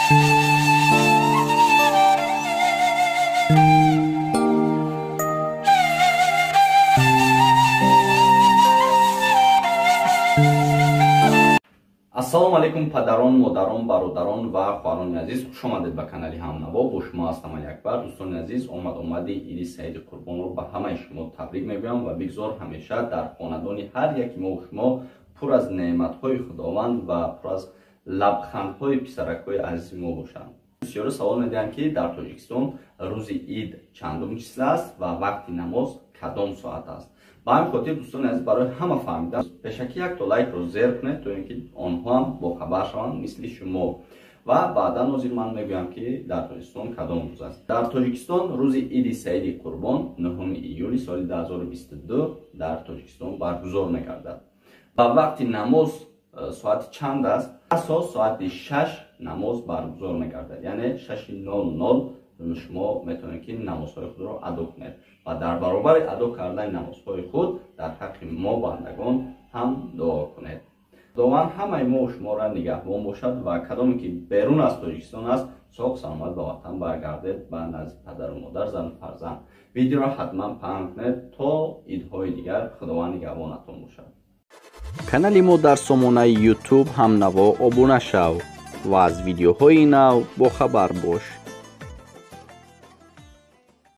Ассалому алайкум, падарон, модарон, бародарон ва хоҳарони азиз, хуш омадед ба канали Ҳамнаво. Бо шумо ҳастам Алиакбар. Дӯстони азиз, омад-омади Иди Саиди Қурбонро ба ҳамаи шумо табрик мегӯям ва бигзор ҳамеша дар хонадони ҳар яки мо шумо пур аз неъматҳои Худованд ва пур аз лабхандҳои писаракҳои азизи мо бошанд. Бисёре савол медиҳанд, ки дар Тоҷикистон рӯзи ид чандум числа аст ва вақти намоз кадом соат аст. Ба ҳамин хотир, дӯстони азиз, барои ҳама фаҳмидан пешакӣ якто лайкро зер кунед, то ин ки онҳо ҳам бохабар шаванд мисли шумо. Ва баъдан ҳозир ман мегӯям, ки дар Тоҷикистон кадом рӯз аст. Дар Тоҷикистон рӯзи Иди Саиди Қурбон 9 июли соли 2022 дар Тоҷикистон баргузор мегардад. Ва вақти намоз соати чанд аст? Асос соати 6 намоз баргузор мегардад, яъне 6:00 шумо метавонед, ки намозҳои худро адо кунед ва дар баробари адо кардани намозҳои худ дар ҳаққи мо бандагон ҳам дуо кунед. Худованд ҳамаи мо шуморо нигаҳбон бошад ва кадоме ки берун аз Тоҷикистон аст, соғ саломат ба ватан баргардед, ба назди падару модар, зану фарзанд. Видеоро ҳатман паҳн кунед то идҳои дигар. Худованд нигаҳбонатон бошад. Канали мо дар сомонаи YouTube Ҳамнаво обуна шав ва аз видеоҳои нав бохабар бош.